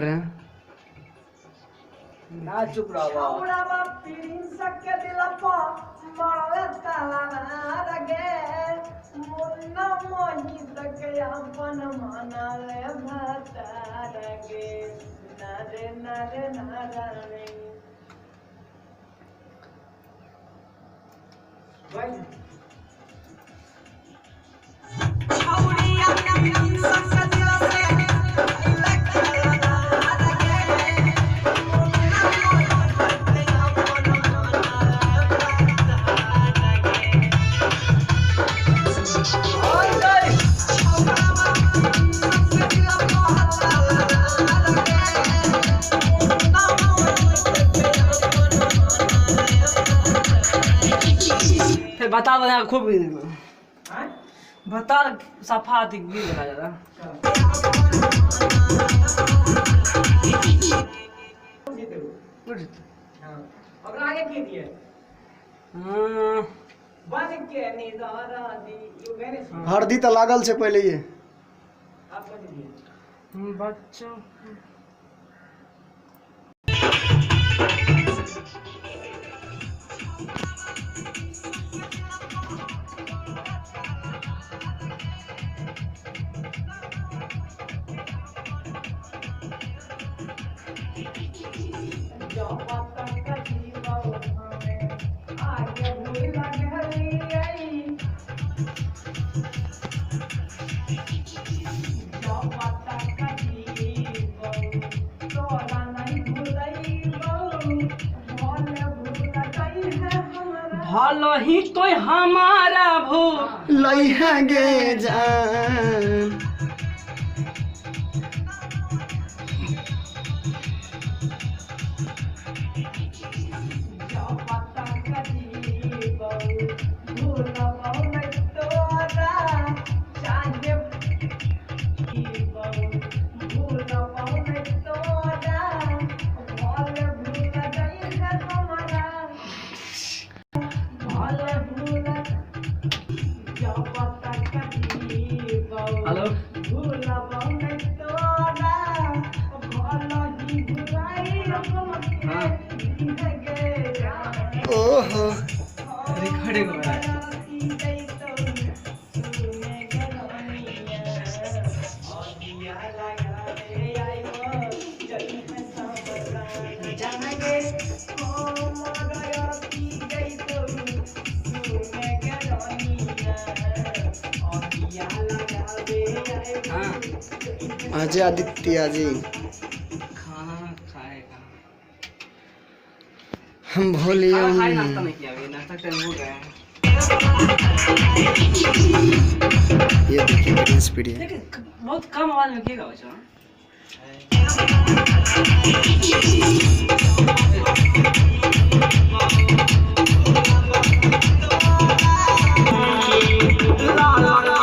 रहे हैं। ना चुप रहो। फिर बता दो खूब बता सफा भी लगा ज्यादा। हरदी तो लागल छे पहले ये बच्चों। भलो ही तो हमारा भू लइहा गे जान। हेलो ओहो रिकॉर्डिंग हो रहा है। अजय आदित्य जी खाना खाएगा हम भोलियम। नाश्ता नहीं किया अभी, नाश्ता टाइम हो गया है। ये देखिए ग्रीन स्पीड है, बहुत कम आवाज में किएगा बच्चा। La la la।